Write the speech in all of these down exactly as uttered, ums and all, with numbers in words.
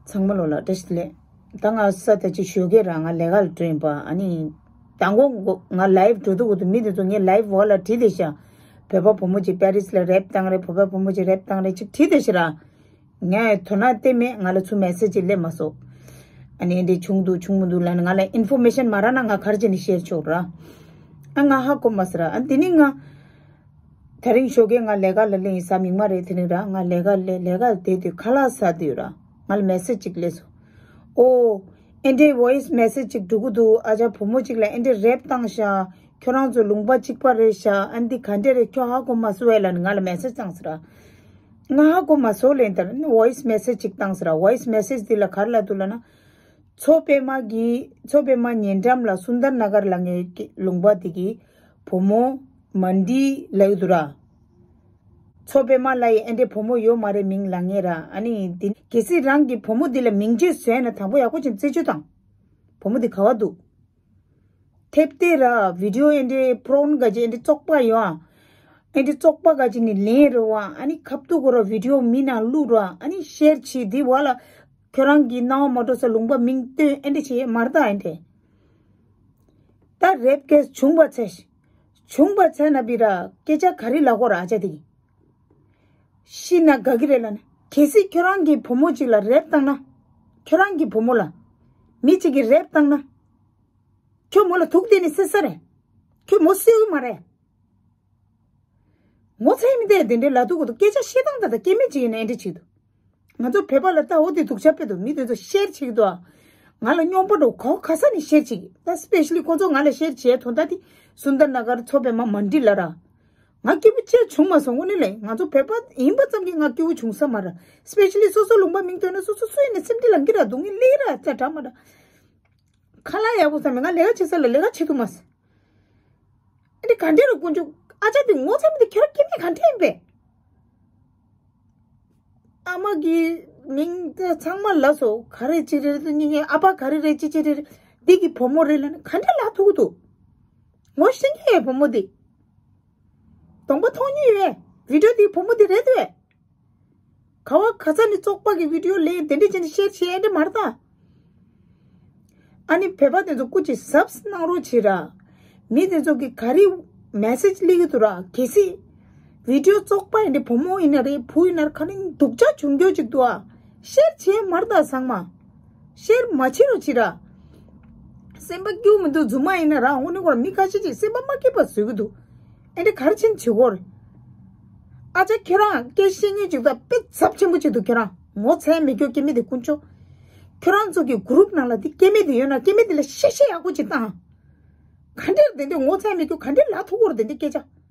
ཚང་མ་ལོ་ལ་བཀྲ་ཤིས་བདེ་ལེགས། ད་ང་ས་ད་ཅི་ཞོགས་ཀས་ར་ང་ལས་ཀ་ལ་འགྲོ་ཡིན་པ། ཨ་ནི་དང་པོ་ང་ལའིབ་འགྲོ་དུས་གོ་དུ་མི་དེ་ཚོ་ངའི་ལའིབ་འོག་ལ་བྲིས་བསྡད་ཤག་བོད་པ་བུ་མོ་ཅིག་པེ་རིས་ལ་རེབ་བཏང་རེད། བོད་པ་བུ་མོ་ཅིག་རེབ་བཏང་རེད་ཅིག་བྲིས་བསྡད་ཤག་ར། ངས་དོ་སྣང་བལྟས་མེད། ང་ལ་ཚུར་མེ་སེ་ཇི་ཅིག་སླེབས་མ་སོང་། ཨ་ནི་འདི་བྱུང་འདུག་བྱུང་མི་འདུག་ལབ་ནས་ང་ལ་ཨིན་ཕོར་མེ་ཤན་མ་རག་ན་ང་ག་རེ་བྱས་ནས་ཤེར་ཆོག་ར། ཨ་ང་ཧ་གོ་མ་སོང་ར། ཨ་འདི་ནི་ང་དེ་རིང་ཞོགས་ཀས་ང་ལས་ཀ་ལ་སླེབས་ཡིན། གཟའ་མིག་དམར་རེད། དེ་རིང་ར་ང་ལས་ཀ་ལས་ལས་ཀ་ལ་བསྡད་དུས་ཁ་ལག་ཟ་དུས་ར་ང་ལ་མེ་སེ་ཇི་ཅིག་སླེབས་སོང་། ཨོ། ཨེ་འདྲའི་ཝོ་ཡིས་མེ་སེ་ཇི་ཅིག་འགྲོ་གི་འདུག་ཨ་ཅག་བུ་མོ་ཅིག་ལ་ཨེ་འདྲའི་རེབ་བཏང་ཤག་ཁྱོད་རང་ཚོ་ལུང་པ་གཅིག་པ་རེད་ཤག་ཨ་འདི་ག་འདྲ་རེད། ཁྱོད་ཧ་གོ་མ་སོང་བས་ལབ་ནས་ང་ལ་མེ་སེ་ཇི་བཏང་ཟེར་ར། ང་ཧ་གོ་མ་སོང་ལབ་དུས་ཝོ་ཡིས་མེ་སེ་ཇི་ཅིག་བཏང་ཟེར་ར། ཝོ་ཡིས་མེ་སེ་ཇི་འདི་ལ་ག་རེ་ལབ་འདུག་ལབ་ན། མཚོ་པདྨ་གི་མཚོ་པདྨ་ཉེ་འགྲམ་ལ་སུན་དར་ན་གར་ལབ་མཁན་གྱི་ལུང་པ་དེ་གི་བུ་མོ་མན་ཌི་ལབ་ཀྱི་འདུག་ར། མཚོ་པདྨ་ལབ་ཡས་ཨེ་འདྲའི་བུ་མོ་ཡོད་མ་རེད་མིང་ལབ་མཁན་ར། ཨ་ནི་དེ་གལ་སྲིད་རང་གི་བུ་མོ་འདི་ལ་མིང་བརྗོད་བཟོས་ན་དང་པོ་ཡག་པོ་ཅིག་རྩད་གཅོད་དང་། བུ་མོ་འདི་ག་བ་འདུག་ཐེབས་ཏེ་ར་བི་ཌི་ཡོ་ཨེ་འདྲའི་པོརན་ག་ཅིག་ཨེ་འདྲའི་བཙོག་པ་ཡོད་ཨ། ཨེ་འདྲའི་བཙོག་པ་ག་ཅིག་ནི་ལེན་རེད་བ། ཨ་ནི་ཁ་ཐུག་གོ་ར་བི་ཌི་ཡོ་མི་ནང་བླུག་ར། ཨ་ནི་ཤེར་བྱེད་དེ་བ་ལ་ཁྱོད་རང་གི་སྣང་བ་མ་འགྲོ་ས་ལུང་པ་མིང་བཏོན་ཨེ་འདྲ་བྱེད་མ་རེད་ད། ཨེ་འདྲ་ད་རེབ་ཀེས་བྱུང་བ་ཚེ་བྱུང་བ་ཚེ་ན་བི་ར་སྐད་ཆ་ག་རེ་ལབ་དགོས་ར་ཨ་ཅག་དེ་གི། ཤི་ན་དགའ་གི་རེད་ལབ་ན། གལ་སྲིད་ཁྱོད་རང་གི་བུ་མོ་གཅིག་ལ་རེབ་བཏང་ན། ཁྱོད་རང་གི་བུ་མོ་ལ་མི་གཅིག་གིས་རེབ་བཏང་ན། ཁྱོད་མོ་ལ་དུག་སྟེར་ནས་བསད་ས་རེད། ཁྱོད་མོ་གསོད་གི་མ་རེད། ངོ་ཚ་མི་དེ་དེ་འདྲའི་ལ་དུག་གི་འདུག་སྐད་ཆ་བཤད་སྟངས་ད་ལྟ་སྐྱེ་དམན་གཅིག་ཡིན་ན་ཨེ་འདྲ་བྱེད་འདུག་ང་ཚོ་བོད་པ་ལ་ལྟ་འོ་དེ་སྡུག་ཅག་དཔེ་འདུག་མི་དེ་ཚོ་ཤེར་བྱེད་ཀྱི་འདུག་ང་ལ་སྨྱོན་པ་འགྲོ་ག་ག་ས་ནས་ཤེར་བྱེད་ཀྱི་ད་སི་པེ་ཤ་ལི་ཁོ་ཚོ་ང་ལ་ཤེར་བྱེད་དོན་དག་དེ་སུན་དར་ན་གར་མཚོ་པདྨ་མན་ཌི་ལ་ར། ང་སྐྱིད་པོ་ཅི་བྱུང་མ་སོང་། དངོས་གནས་ལས་ང་ཚོ་བོད་པ་ཡིན་པ་ཙམ་གྱིས་ང་སྐྱིད་པོ་བྱུང་ས་མ་རེད། སི་པེ་ཤ་ལི་སོ་སོ་ལུང་པ་མིང་བཏོན་ན་སོ་སོ་སུ་ཡིན་ན་སེམས་ཁྲལ་ལངས་ཀྱི་ར་འདུག་ངས་ལས་ར་ཙ་དྲག་མ་དྲག་ཁ་ལག་ཡག་པོ་ཟ་མེད། ང་ལས་ཀ་བྱེད་ས་ལ་ལས་ཀ་བྱེད་ཐུབ་མ་སོང་། ཨ་ནི་ག་འདྲ་རུ་དཀོན་མཆོག་ཨ་ཅག་དེ་ངོ་ཚ་མི་དེ་ཁྱོད་རང་སྐྱེ་དམན་ག་འདྲ་ཡིན་པས། ཨ་མ་གི་མིང་དེ་ཚང་མ་ལབ་སོང་། ག་རེ་ཅི་རེད་དེ་ཉིན་ཨ་ཕ་ག་རེ་རེད་ཅི་ཅི་རེད། འདི་གི་བུ་མོ་རེད་ལབ་ན་ག་འདྲ་ལབ་ཐུབ་ཀྱི་འདུག་ངོ་ཤེས་ཀྱི་ཡོད་བུ་མོ་འདི། གདོང་པ་མཐོང་མྱོང་ཡོད། བི་ཌི་ཡོ་འདི་བུ་མོ་འདི་རེད་དེ། ག་བ་ག་ས་ནས་བཙོག་པ་གི་བི་ཌི་ཡོ་ལེན་དེ་འདྲས་བྱས་ནས་ཤེར་བྱེད་ཨེ་འདྲ་མ་རེད་ད། ཨ་ནི་བོད་པ་དེ་ཚོ་སྐུ་མཁྱེན་གཟབ་གནང་རོགས་བྱེད་ར། མི་དེ་ཚོ་གི་ག་རེ་མེ་སེ་ཇི་སླེབས་ཀྱི་འདུག་ར། གལ་སྲིད་བི་ཌི་ཡོ་བཙོག་པ་ཡིན་ན་བུ་མོ་ཡིན་ན་རེད་བུ་ཡིན་ན་རེད་ག་ནས་སྡུག་ཅག་བྱུང་རྒྱུ་ཅིག་འདུག་ཨ། ཤེར་བྱེད་མ་རེད་ད་ཚང་མ། ཤེར་མ་བྱེད་རོགས་བྱེད་ར། སེམས་པ་སྐྱིད་པོ་མི་འདུག་རྫུན་མ་ཡིན་ན་ར་དངོས་གནས་ཁོ་ར་མི་ཁ་ཤས་ཅིག་སེམས་པ་མ་སྐྱིད་པ་བཟོ་གི་འདུག་ཨེ་འདྲ་ག་རེ་བྱས་ནས་བྱེད་དགོས་རེད། ཨ་ཅག་ཁྱོད་རང་སྐད་བཤད་མཁན་ཅིག་ད་དཔེ་ཚབས་ཆེན་པོ་ཅིག་འདུག་ཁྱོད་རང་ངོ་ཚ་མེད་ཁྱོད་སྐྱེ་དམན་དེ་དཀོན་མཆོག་ཁྱོད་རང་ཚོ་གི་གུ་རུབ་ནང་ལ་དེ་སྐྱེ་དམན་དེ་ཡོད་ན་སྐྱེ་དམན་དེ་ལ་གཤེ་གཤེ་ཡག་པོ་ཅིག་བཏང་། ག་འདྲས་དེ་འདྲས་ངོ་ཚ་མེད་ཁྱོད་ག་འདྲས་ལབ་ཐུབ་ཀྱི་རེད་དེ་འདྲས་སྐད་ཆ།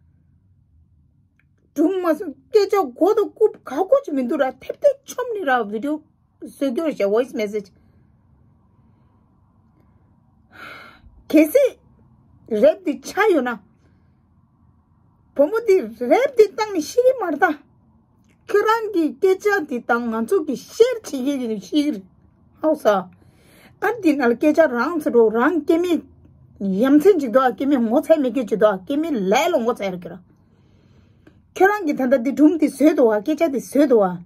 སྒྲུང་མ་སོང་སྐད་ཆ་མགོ་དང་རྐུབ་ག་གོ་ཅིག་མི་འདུག་ར་ཐེབས་ཐེབས་ཆོམ་ནི་ར་བི་ཌི་ཡོ་བཟོ་རྒྱུ་རེད་ཤག་ཝོ་ཡིས་མེ་སེ་ཇི། གལ་སྲིད་རེབ་འདི་ཆགས་ཡོད་ན། བུ་མོ་འདི་རེབ་འདི་བཏང་ནས་ཤི་གི་མ་རེད་ད། ཁྱོད་རང་གི་སྐད་ཆ་འདི་དང་ང་ཚོ་གི་ཤེར་བྱེད་ཀྱི་ཡོད་ཤི་གི་རེད། ཧའོ་ས། ཨ་འདི་ནང་ལ་སྐད་ཆ་རང་ཚོ་རོ་རང་སྐྱེ་དམན་ཡ་མཚན་ཅིག་འདུག་ཨ། སྐྱེ་དམན་ངོ་ཚ་མེད་མཁན་ཅིག་འདུག་ཨ། སྐྱེ་དམན་ལས་ལ་ངོ་ཚ་ཡ་རེད་ཁྱོད་རང་། ཁྱོད་རང་གིས་ད་ལྟ་འདི་སྒྲུང་འདི་བཟོས་འདུག་བ། སྐད་ཆ་འདི་བཟོས་འདུག་བ།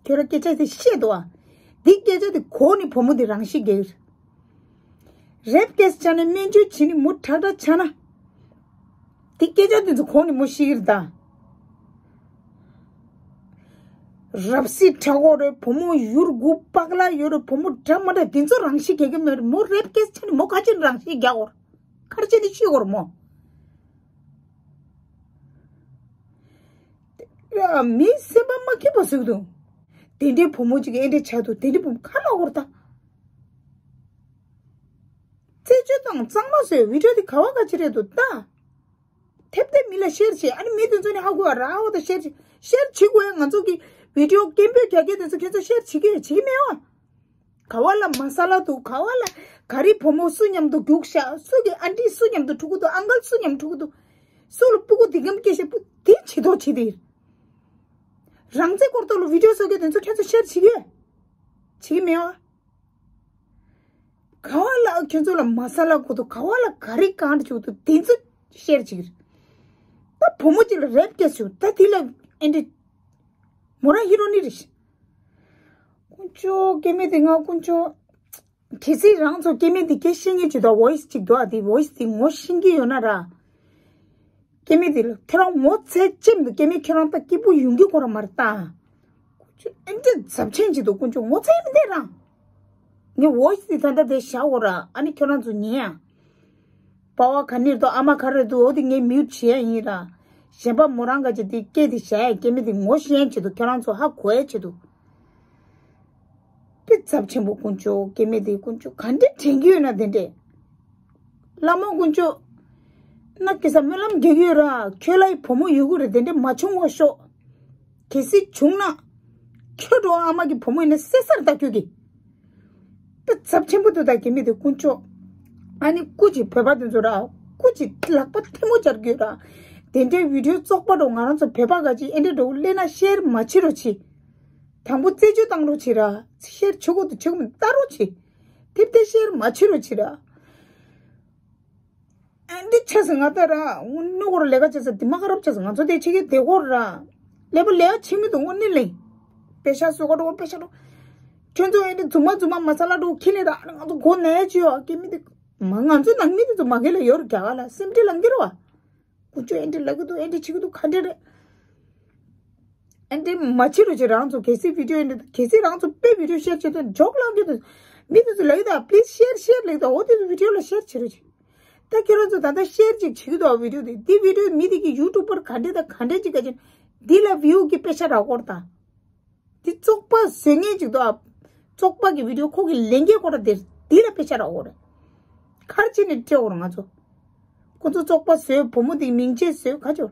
ཁྱོད་རང་སྐད་ཆ་འདི་བཤད་འདུག་བ། འདི་སྐད་ཆ་འདི་གོ་ནས་བུ་མོ་འདི་རང་ཤི་རྒྱག་གི་རེད། རེབ་ཀེས་བྱས་ནས་སྨན་བཅོས་བྱས་ནས་མོ་དྲག་དྲག་ཆགས་ན། འདི་སྐད་ཆ་འདི་ཚོ་གོ་ནས་མོ་ཤི་གི་རེད་ད། རབ་སྲིད་དྲག་གོ་རེད། བུ་མོ་ཡུར་དགུ་པག་ལ་ཡོད་རེད། བུ་མོ་འདྲ་མ་འདྲ་འདི་ཚོ་རང་ཤི་རྒྱག་གི་མེད་རེད། མོ་རེབ་ཀེས་བྱས་ནས་མོ་ག་ཅི་རང་ཤི་རྒྱག་གོ་རེད། ག་རེ་བྱས་ནས་ཤི་གོ་རེད་མོ། མི་སེམས་པ་མ་སྐྱིད་པ་ཟིག་འདུག་དེ་འདྲའི་བུ་མོ་ཅིག་ཨེ་འདྲའི་ཆགས་འདུག་དེ་འདྲའི་བུ་མོ་ག་ལ་འོར་ད། རྩད་གཅོད་དང་གཙང་མ་བཟོས། བི་ཌི་ཡོ་དེ་ག་བ་ག་ཅི་རེད་འདུག་ད། ཐེབས་ཐེབས་མི་ལ་ཤེར་བྱེད། ཨ་ནི་མི་དེ་ཚོ་ནི་ཧ་གོ་བ་ར་འོ་ད་ཤེར་བྱེད། ཤེར་བྱེད་དགོས་ཡ། ང་ཚོ་གི་བི་ཌི་ཡོ་སྐད་འབོད་རྒྱག་མཁན་དེ་ཚོ་ཁྱེད་ཚོ་ཤེར་བྱེད་ཀྱི་ཡོད་བྱེད་ཀྱི་མེད་བ། ག་བ་ལ་མ་ས་ལ་འདུག་ག་བ་ལ་ག་རེ་བུ་མོ་སུ་མཉམ་དུ་རྒྱུགས་ཤག་སུ་གི་ཨན་ཊི་སུ་མཉམ་དུ་ཕྲུ་གུ་འདུག་ཨང་ཀལ་སུ་མཉམ་ཕྲུ་གུ་འདུག་སུ་ལ་སྤུ་གུ་འདི་གམ་སྐྱེ་ཤག་སྤུ་དེ་བྱེད་དོ་བྱེད་དེ། རང་བཙན་སྐོར་ཐོག་ལ་བི་ཌི་ཡོ་བཟོ་མཁན་དེ་ཚོ་ཁྱེད་ཚོ་ཤེར་བྱེད་ཀྱི་ཡོད་བྱེད་ཀྱི་མེད་བ། ག་བ་ལ་ཁྱེད་ཚོ་ལ་མ་ས་ལ་གོ་འདུག་ག་བ་ལ་ག་རེ་གང་བྱུག་འདུག་དེ་ཚོ་ཤེར་བྱེད་ཀྱི་རེད། ད་བུ་མོ་གཅིག་ལ་རེབ་ཀེས་བྱུང་ད་དེ་ལ་ཨེ་འདྲ། མོ་རང་ཧི་རོ་ནི་རེད། དཀོན་མཆོག་སྐྱེ་དམན་དེ་ང་དཀོན་མཆོག་གལ་སྲིད་རང་ཚོ་སྐྱེ་དམན་དེ་སྐད་ཤེས་མཁན་ཅིག་འདུག voice་ཅིག་འདུག་ཨ་དེ་voice་དེ་ངོ་ཤེས་ཀྱི་ཡོད་ན་ར། སྐྱེ་དམན་དེ་ལ་ཁྱོད་རང་ངོ་ཚ་ཅེམ་འདུག་སྐྱེ་དམན་ཁྱོད་རང་ད་སྐྱིད་པོ་ཡོང་གི་ཁོ་ར་མ་རེད་ད། དཀོན་མཆོག་ཨེ་འདྲ་ཚབས་ཆེན་ཅིག་འདུག་དཀོན་མཆོག་ངོ་ཚ་ཡི་མི་འདུག་ར། ངས་voice་དེ་ད་ལྟ་དེ་བཞག་འོ་ར་ཨ་ནི་ཁྱོད་རང་ཚོ་ཉན་ཨ། པ་བ་ག་ནས་འདུག་ཨ་མ་ག་རེ་འདུག་འོ་དེ་ངས་mute་བྱེད་ཡ་ཡིན་ར། གཞན་པ་མོ་རང་ག་ཅིག་དེ་སྐད་དེ་བཞག་ཡ་སྐྱེ་དམན་དེ་ངོ་ཤེས་ཡ་ཆེད་དུ་ཁྱོད་རང་ཚོ་ཧ་གོ་ཡ་ཆེད་དུ། དཔེ་ཚབས་ཆེན་པོ་དཀོན་མཆོག་སྐྱེ་དམན་དེ་དཀོན་མཆོག་ག་འདྲས་དྲན་གྱི་ཡོད་ན་དེ་འདྲས། བླ་མ་དཀོན་མཆོག་ན་སྐྱེ་ས་སྨོན་ལམ་རྒྱག་གི་ཡོད་ར་ཁྱོད་ལ་ཡི་བུ་མོ་ཡོད་གི་རེད་དེ་འདྲས་མ་བྱུང་བ་ཤོག་གལ་སྲིད་བྱུང་ན། ཁྱོད་འགྲོ་ཨ་མ་གི་བུ་མོ་ཡིན་ན་བསད་ས་རེད་ད་ཁྱོད་ཀྱི། དཔེ་ཚབས་ཆེན་པོ་འདུག་ད་སྐྱེ་དམན་དེ་དཀོན་མཆོག་ཨ་ནི་སྐུ་མཁྱེན་བོད་པ་དེ་ཚོ་ར། སྐུ་མཁྱེན་ལག་པ་ཐལ་མོ་སྦྱར་གྱི་ཡོད་ར། དེ་འདྲའི་video་བཙོག་པ་འགྲོ་ང་རང་ཚོ་བོད་པ་ག་ཅིག་ཨེ་འདྲའི་འགྲོ་སླེབས་ན་share་མ་བྱེད་རོགས་བྱེད། དང་པོ་རྩད་གཅོད་བཏང་རོགས་བྱེད་ར། share་བྱེད་དགོས་འདུག་བྱེད་དགོས་མིན་ལྟ་རོགས་བྱེད། དེབ་དེ་share་མ་བྱེད་རོགས་བྱེད་ར། ཨ་འདི་ཆགས་སོང་ང་ད་ར་དངུལ་སྒོར་ལས་ཀ་བྱས་ས་དེ་མ་ཁ་རབ་ཆགས་སོང་ང་ཚོ་དེ་ཆེ་གེ་དེ་སྒོར་ར། ལས་པ་ལས་ཀ་བྱེད་མི་འདུག་དངོས་གནས་ལས། པེ་ཤ་སོ་ག་འགྲོ་པེ་ཤ་འགྲོ། ཁྱོད་ཚོ་ཨེ་འདི་རྫུན་མ་རྫུན་མ་མ་ས་ལ་འགྲོ་ཁྱི་ལས་ར་ང་ཚོ་སྒོ་ནས་ཅི་ཡོད་སྐྱེ་མི་འདུག་མ་ང་ཚོ་ནང་མི་དེ་ཚོ་མ་གེ་ལ་ཡོད་ར་རྒྱ་གར་ལ་སེམས་ཁྲལ་ལང་གི་ར་བ། ཀུ་ཅོ་ཨེ་འདྲ་ལབ་ཀྱི་འདུག་ཨེ་འདྲ་བྱེད་ཀྱི་འདུག་ག་འདྲ་རེད། ཨེ་འདྲ་མ་བྱེད་རོགས་བྱེད་རང་ཚོ་གལ་སྲིད་བི་ཌིའོ་ཨེ་འདྲ་གལ་སྲིད་རང་ཚོ་དཔེ་བི་ཌིའོ་ཤེར་བྱེད་དུས་ཇོག་ལབ་ཀྱི་འདུག་མི་དེ་ཚོ་ལབ་ཀྱི་འདུག please share share་ལབ་ཀྱི་འདུག་འོ་དེ་ཚོ་བི་ཌིའོ་ལ་ཤེར་བྱེད་རོགས་བྱེད། ད་ཁྱེད་རང་ཚོ་ད་ལྟ་ཤེར་ཅིག་བྱེད་ཀྱི་འདུག་བི་ཌིའོ་དེ་འདི་བི་ཌིའོ་མི་དེ་གི་ཡུ་ཊུབ་པར་ག་འདྲ་དང་ག་འདྲ་ཅིག་ག་ཅིག་འདི་ལ་བིའུ་གི་པེ་ཤ་རག་གོ་ར་ད། འདི་བཙོག་པ་བཟོས་ངེས་ཅིག་འདུག་ཨ། བཙོག་པ་གི་བི་ཌིའོ་ཁོ་གི་ལེན་གྱི་ཁོ་ར་དེར་འདི་ལ་པེ་ཤ་རག་གོ་རེད། ཁར་ཅི་ནས་སྤྲད་འོར་ང་ཚོ། ཁོ་ཚོ་བཙོག་པ་བཟོས་བུ་མོ་དེ་མིང་ཆད་བཟོས་ག་ཅོ།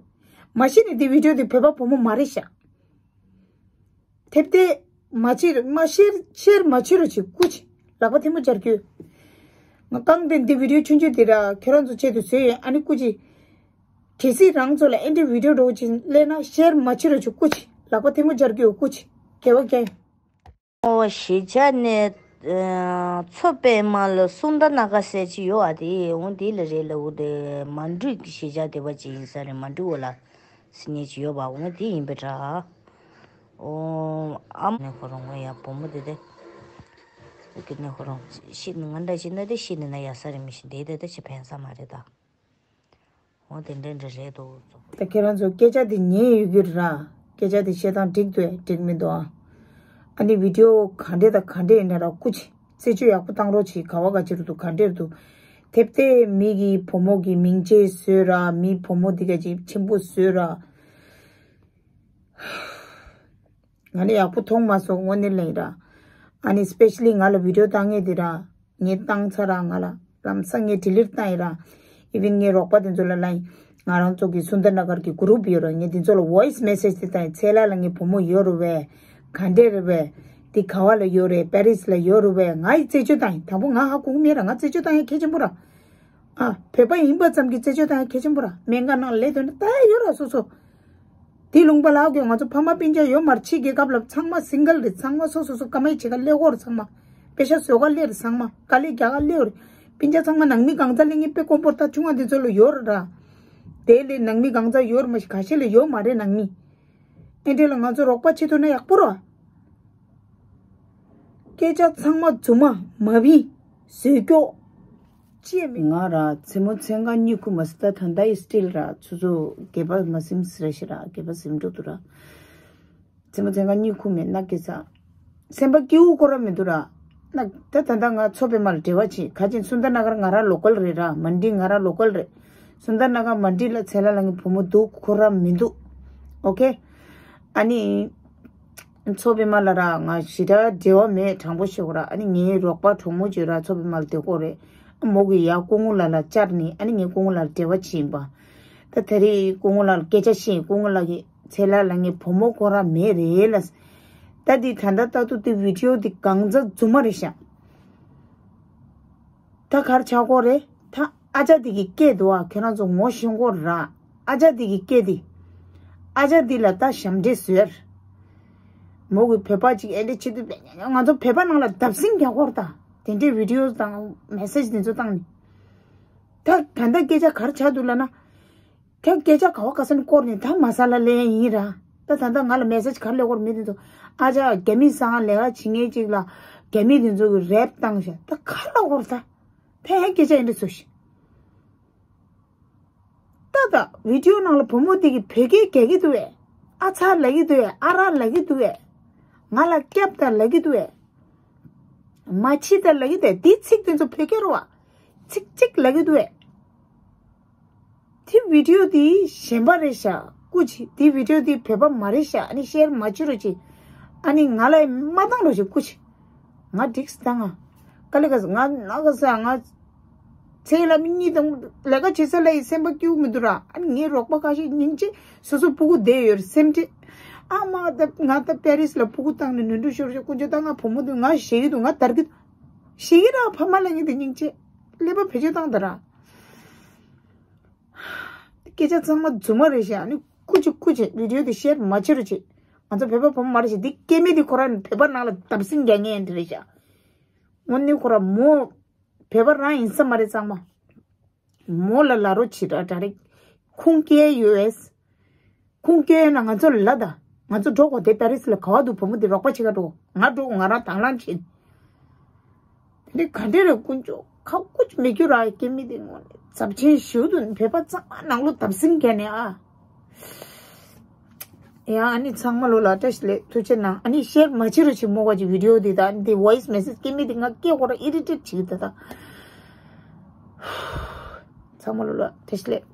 མ་གཞི་ནས་འདི་བི་ཌིའོ་དེ་བོད་པ་བུ་མོ་མ་རེད་ཤག་དེབ་དེ་མ་ཕྱིར་མ་ཤེར་ཤེར་མ་བྱེད་རོགས་བྱེད་སྐུ་མཁྱེན། ལག་པ་ཐལ་མོ་སྦྱར་རྒྱུ། ང་རྐང་སྟེང་འདི་བི་ཌིའོ་ཆུང་ཆུང་དེ་ར་ཁྱོད་རང་ཚོ་ཆེད་དུ་བཟོས་ཡོད་ཨ་ནི་སྐུ་མཁྱེན། གལ་སྲིད་རང་ཚོ་ལ་ཨེ་འདྲའི་བི་ཌིའོ་འདྲ་བོ་ཅིག་སླེབས་ན་ཤེར་མ་བྱེད་རོགས་བྱེད་སྐུ་མཁྱེན། ལག་པ་ཐལ་མོ་སྦྱར་རྒྱུ་སྐུ་མཁྱེན། དགེ་བ་རྒྱལ། ཨོ་གཞིས་ཆགས་ནས་མཚོ་པདྨ་ལ་སུམ་མདའ་སྣ་ཁ་ཟེར་ཅིག་ཡོད་ཨ། དེ་འོང་དེ་ལ་རེད་ལ་འུ་དེ་མ་འགྲིག་གཞིས་ཆགས་དེ་བ་ཅིག་ཡིན་ས་རེད་མ་འགྲིག་འོ་ལ་སི་ཉེ་ཅིག་ཡོད་པ་འོང་དེ་ཡིན་པའི་དྲ། ཨོ་ཨ་མ་ནས་ཁོ་རང་ངོ་ཡ་བུ་མོ་དེ་དེ་ཨུ་ཀི་ནས་ཁོ་རང་ཤི་ནི་ང་འདྲ་ཞིག་ན་དེ་ཤི་ནི་ན་ཡ་ས་རེད་མི་ཤི་དེ་དེ་དེ་ཤི་ཕན་ས་མ་རེད་ད། འོ་དེ་འདྲ་འདྲ་རེད་འདུག་ད་ཁྱེད་རང་ཚོ་སྐད་ཆ་དེ་ཉན་ཡོད་རྒྱུ་རེད་ར། སྐད་ཆ་དེ་བཤད་སྟངས་འགྲིག་འདུག་འགྲིག་མི་འདུག་ཨ། ཨ་ནི་བི་ཌིའོ་ག་འདྲ་དང་ག་འདྲ་ཡིན་ན་ར་སྐུ་མཁྱེན་རྩད་གཅོད་ཡག་པོ་བཏང་རོགས་གྱིས། ག་བ་ག་ཅི་རུ་འདུག་ག་འདྲ་རུ་འདུག་དེབ་དེ་མི་གི་བུ་མོ་གི་མིང་ཆད་བཟོས་ར་མི་བུ་མོ་འདི་ག་ཅིག་ཆེན་པོ་བཟོས་ར། ང་ནི་ཡག་པོ་མཐོང་མ་སོང་དངོས་གནས་ལན་ར། ཨ་ནི་སི་པེ་ཤ་ལི་ང་ལ་བི་ཌིའོ་བཏང་ངེས་དེ་ར། ངས་བཏང་ཚར་ར་ང་ལ་ལམ་སང་ངས་ཌི་ལིཊ་བཏང་ཡིན་ར། ཨི་ཝིན་ངའི་རོགས་པ་དེ་ཚོ་ལ་ལ་ཡིན། ང་རང་ཚོ་གི་སུན་དར་ན་གར་གི་གུ་རུབ་ཡོད་ར་ངས་དེ་ཚོ་ལ་ཝོ་ཡིས་མེ་སེ་ཇི་དེ་བཏང་ཡིན། ཚེ་ལ་ལ་ངའི་བུ་མོ་ཡོད་རུ་བས། ག་འདྲས་རུ་བས། དེ་ག་བ་ལ་ཡོད་རེད་པེ་རི་སི་ལ་ཡོད་རུ་བས་ང་ཡི་རྩད་གཅོད་བཏང་ཡིན། དང་པོ་ང་ཧ་གོ་གི་མེད་ར་ང་རྩད་གཅོད་བཏང་ཡ་གལ་ཆེན་པོ་ར། ཨ། བོད་པ་ཡིན་པ་ཙམ་གྱིས་རྩད་གཅོད་བཏང་ཡ་གལ་ཆེན་པོ་ར། སྨན་ཁང་ནང་ལས་དོན་ལྟ་ཡ་ཡོད་ར་སོ་སོ། དེ་ལུང་པ་ལགས་ཀྱི་ང་ཚོ་ཕ་མ་སྤུན་ཀྱག་ཡོད་མ་རེད། ཕྱི་རྒྱལ་ཁབ་ལ་ཚང་མ་སིང་གལ་རེད། ཚང་མ་སོ་སོ་སོ་ཀ་མའི་བྱེད་ག་སླེབས་ཀྱི་ཡོད་རེད། ཚང་མ་པེ་ཤ་བཟོ་ག་སླེབས་རེད། ཚང་མ་དཀའ་ལས་རྒྱག་ག་སླེབས་ཡོད་རེད། སྤུན་ཀྱག་ཚང་མ་ནང་མི་གང་ཚ་སླེབས་ངེས་དཔེ་དཀོན་པོ་རེད། ད་ཆུང་བ་འདི་ཚོ་ལ་ཡོད་རེད་ར། དེ་ལས་ནང་མི་གང་ཚ་ཡོད་རེད་མ་གཞི་ཁ་ཤས་ལ་ཡོད་མ་རེད་ནང་མི། ཨེ་འདྲས་ལ་ང་ཚོ་རོགས་པ་བྱེད་ཐུབ་ན་ཡག་པོ་རེད། སྐད་ཆ་ཚང་མ་རྫུན་མ་མ་བི་བཟོས་སྐྱོ། ཅེས་མི་ང་ར་མཚན་མོ་མཚན་གང་གཉིད་ཁུག་མ་སི་ད་ད་ལྟ་ཡི་སི་ཊིལ་ར་ཚུ་ཚུ་སྒལ་པ་མ་ཟིམ་སི་ར་ཤི་ར་སྒལ་པ་ཟིམ་འགྲོ་དུ་ར། མཚན་མོ་མཚན་གང་གཉིད་ཁུག་མེད་ན་སྐད་ཆ། སེམས་པ་སྐྱིད་པོ་ཁོ་ར་མི་འདུག་ར། ན་ད་ད་ད་ང་མཚོ་པདྨ་ལ་འབྲེལ་བ་བྱེད་ག་ཅིན་སུན་དར་ན་གར་ང་ར་ལོ་ཀལ་རེད་ར། མན་ཌི་ང་ར་ལོ་ཀལ་རེད། སུན་དར་ན་གར་མན་ཌི་ལ་ཚེ་ལ་ལ་ངའི་བུ་མོ་འདུག་ཁོ་ར་མི་འདུག་ཨོ་ཁེ། ཨ་ནི། མཚོ་པདྨ་ལ་ར་ང་ཞེ་དྲག་འབྲེལ་བ་མེད། དྲང་པོ་ཤོད་ར། ཨ་ནི་ངའི་རོགས་པ་གྲོགས་མོ་ཅིག་ར་མཚོ་པདྨ་ལ་བསྡད་ཀྱི་ཡོད་རེད། མོ་གི་ཡ་སྐུ་ངོ་ལགས་ལ་བཅར་ནས་ཨ་ནི་ངའི་སྐུ་ངོ་ལགས་ལ་འབྲེལ་བ་བྱས་ཡིན་པ། ད་དེ་རིང་སྐུ་ངོ་ལགས་ལ་སྐད་ཆ་བཤད། སྐུ་ངོ་ལགས་ཀྱིས་ཚེ་ལ་ལ་ངའི་བུ་མོ་ཁོ་ར་མེད་རེད་ལ། ད་འདི་ད་ལྟ་ལྟ་དུས་འདི་བི་ཌིའོ་འདི་གང་ཚ་རྫུན་མ་རེད་ཤག་ད་གར་ཆགས་ཀྱི་ཡོད་རེད་ད། ཨ་ཅག་འདི་གི་སྐད་འདུག་ཨ། ཁྱོད་རང་ཚོ་ངོ་ཤེས་ཀྱི་ཡོད་ར། ཨ་ཅག་འདི་གི་སྐད་འདི། ཨ་ཅག་འདི་ལ་ད་ཞབས་འདྲེན་ཟེར། མོ་གི་བོད་པ་ཅིག་ཨེ་འདྲ་བྱེད་དུས་ང་ཚོ་བོད་པ་ནང་ལ་བརྡབ་གསིག་རྒྱག་ཀྱི་ཡོད་རེད་ད། དེ་འདྲའི་བི་ཌིའོ་དང་མེ་སེ་ཇི་འདི་ཚོ་བཏང་ནས། ད་ད་ལྟ་སྐད་ཆ་ག་རེ་ཆགས་འདུག་ལབ་ན། ཁྱོད་སྐད་ཆ་ག་བ་ག་ས་ནས་བསྐོར་ནས་ད་མ་ས་ལ་སླེབས་ཡིན་ར། ད་ད་ལྟ་ང་ལ་མེ་སེ་ཇི་ག་རེ་སླེབས་ཀྱི་ཡོད་རེད་མི་དེ་ཚོ། ཨ་ཅག་རྒྱ་མི་སང་ལས་ཀ་བྱེད་མཁན་ཅིག་ལ་རྒྱ་མི་དེ་ཚོ་གི་རེབ་བཏང་ཤག་ད་ཁ་ལ་འོར་ད་ཕན་ཧ་སྐད་ཆ་ཡིན་འདྲ་བཟོ་ཤིག་ད་ད་བི་ཌིའོ་ནང་ལ་བུ་མོ་དེ་གི་བོད་སྐད་རྒྱག་གི་འདུག་བས། ཨ་ཚ་ལབ་ཀྱི་འདུག་བས། ཨ་ར་ལབ་ཀྱི་འདུག་བས། ང་ལ་སྐྱབས་དང་ལབ་ཀྱི་འདུག་བས། མ་ཕྱི་དང་ལབ་ཀྱི་འདུག་བས། འདི་ཚིག་དེ་ཚོ་བོད་སྐད་རེད་བ། ཚིག་གཅིག་ལབ་ཀྱི་འདུག་བས། དེ་བི་ཌིའོ་དེ་གཞན་པ་རེད་ཤག་སྐུ་མཁྱེན། དེ་བི་ཌིའོ་དེ་བོད་པ་མ་རེད་ཤག་ཨ་ནི་ཤེར་མ་བྱེད་རོགས་བྱེད། ཨ་ནི་ང་ལ་མ་བཏང་རོགས་བྱེད་སྐུ་མཁྱེན། ང་འགྲིག་སྟེ་ང་། དཀའ་ལས་ཁག་ང་ན་ག་ས་ང་། ཚེ་ལ་མི་གཉིས་དང་ལས་ཀ་བྱེད་ས་ལ་ཡི་སེམས་པ་སྐྱིད་པོ་མི་འདུག་ར། ཨ་ནི་ངའི་རོགས་པ་ཁ་ཤས་སྙིང་རྗེ་སོ་སོ་སྤུ་གུ་བསྡད་ཡོད་རེད་སེམས་ཁྲལ། ཨ་མ་ད་ང་ད་པེ་རིས་ལ་སྤུ་གུ་བཏང་ནས་ནོར་འཁྲུལ་ཤོར་ཤོར་དཀོན་མཆོག་ད་ང་བུ་མོ་འདུག་ང་ཞེད་ཀྱི་འདུག་ང་དར་གྱི་འདུག་ཞེད་ཀྱི་ར་ཕ་མ་ལ་ངས་དེ་སྙིང་རྗེ། ཀླད་པ་བེད་སྤྱོད་བཏང་ད་ར། སྐད་ཆ་ཚང་མ་རྫུན་མ་རེད་ཤག་ཨ་ནི་སྐུ་མཁྱེན་སྐུ་མཁྱེན་བི་ཌིའོ་དེ་ཤེར་མ་བྱེད་རོགས་བྱེད། ང་ཚོ་བོད་པ་བུ་མོ་མ་རེད་ཤག་འདི་སྐྱེ་དམན་དེ་ཁོ་རང་བོད་པ་ནང་ལ་བརྡབ་གསིག་རྒྱག་མཁན་དེ་རེད་ཤག་དངོས་གནས་ཁོ་རང་མོ་བོད་པ་རང་ཡིན་ས་མ་རེད་ཚང་མ། མོ་ལ་ལབ་རོགས་བྱེད་དྲ་དྲ་རེད། ཁུངས་སྐྱེལ་ཡོད། ཁུངས་སྐྱེལ་ན་ང་ཚོ་ལ་ལབ་ད། ང་ཚོ་འགྲོ་དགོས་དེ་པེ་རིས་ལ་ག་བ་འདུག་བུ་མོ་དེ་རོགས་པ་བྱེད་ག་འགྲོ། ང་འགྲོ་ང་རང་དང་བླངས་བྱེད། དེ་ག་འདྲ་རེད་དཀོན་མཆོག་ཁ་ཀུ་ཅི་མི་སྐྱུར་ར་སྐྱེ་དམན་དེ་དངོས་གནས་ཚབས་ཆེན་ཞུ་དུ་བོད་པ་ཚང་མ་ནང་ལོ་བརྡབ་གསིག་རྒྱག་ནས་ཨ། ཡང་ཨ་ནི་ཚང་མ་ལོ་ལ་བཀྲ་ཤིས་བདེ་ལེགས་ཐུགས་རྗེ་གནང་། ཨ་ནི་ཤེར་མ་བྱེད་རོགས་བྱེད་མོ་ག་ཅིག་བི་ཌིའོ་འདི་དང་འདི་ཝོ་ཡིས་མེ་སེ་ཇི་སྐྱེ་དམན་འདི་ང་སྐད་ཁོ་ར་ཨི་རི་ཊེཊ་བྱེད་ད་ད། ཚང་མ་ལོ་ལ་བཀྲ་ཤིས་བདེ་ལེགས།